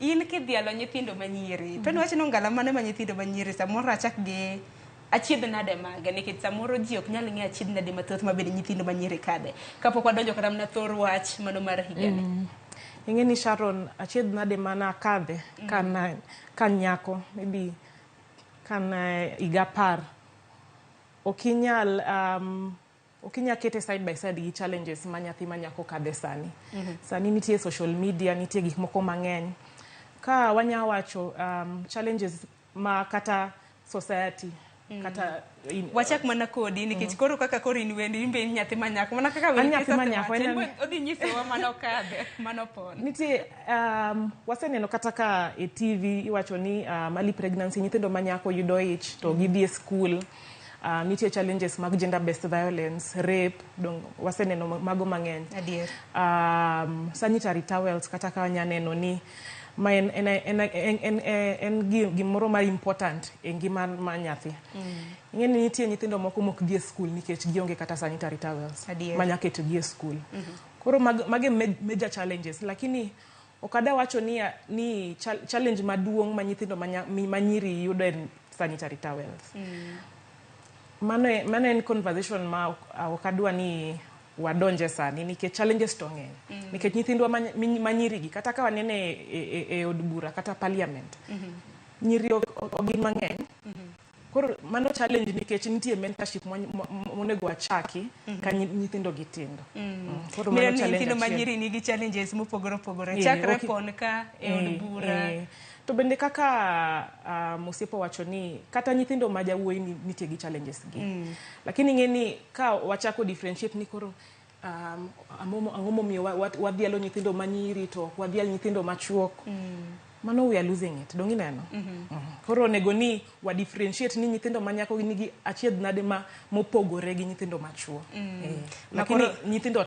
In kidhialo nyithindo manyiri, to niwach ni ongala mane ma nyithindo manyiri samoro achak gi achiedh nade mage nikech samoro ji ok nyal ng'eyo achiedh nade mathoth ma bende nyithindo manyiri kadhe kapok wadonjo kata mana thor wach mano mar higani. Ing'e ni Sharon, achiedh nade mana akadhe ka na ka nyako maybe ka na higa 10 ok inyal ok inyal kete side by side gi challenges ma nyathi ma nyako kadhe sani. Sani nitie social media, nitie gik moko mang'eny. Ka wanya wacho challenges ma kata society kata in, Wachak mana kodi nikech koro kaka koro in wendi in be in nyathi ma nyako mana kaka An nyathi ma nyako, osewacho, en be odhi nyisowa mano kadhe mano pon. Nitie waseneno kata ka e TV iwacho ni early pregnancy, nyithindo ma nyako yudo ich to gidhi e school. Nitie challenges mag gender based violence, rape, dong waseneno mago mang'eny. Sanitary towels kata ka wanya neno ni ma en gimoro ma important e ngima ma nyathi. Ing'e ni nitie nyithindo moko mok dhi e school nikech gionge kata sanitary towels manya keto gi e school. Koro mage major challenges, lakini ok ada wacho ni challenge maduong' ma nyithindo manyiri yudo en sanitary towels. Mano en conversation ma ok adwa ni wadonje sani nikech challenges to ng'eny. Nikech nyithindwa manyiri gi kata ka wanene e od bura kata parliament, nyiri ok gin mang'eny. Koro mano challenge nikech nitie mentorship monego wachaki ka nyithindo gi tindo. Koro mano mano ni challenge nyithindo achiel. Manyiri nigi challenges mopogore opogore chakre pon ka e od bura. To bende kaka osiepa wacho ni kata nyithindo ma jawuoyi nitie gi challenges gi. Lakini ing'e ni ka wachako differentiate ni koro ang'o momiyo wadhialo nyithindo manyiri to ok wadhial nyithindo machuok. Mano we are losing it, dong ineno? Koro onego ni wa differentiate ni nyithindo ma nyako nigi achiedh nade ma mopogore gi nyithindo machuo. Ma Lakini nyithindo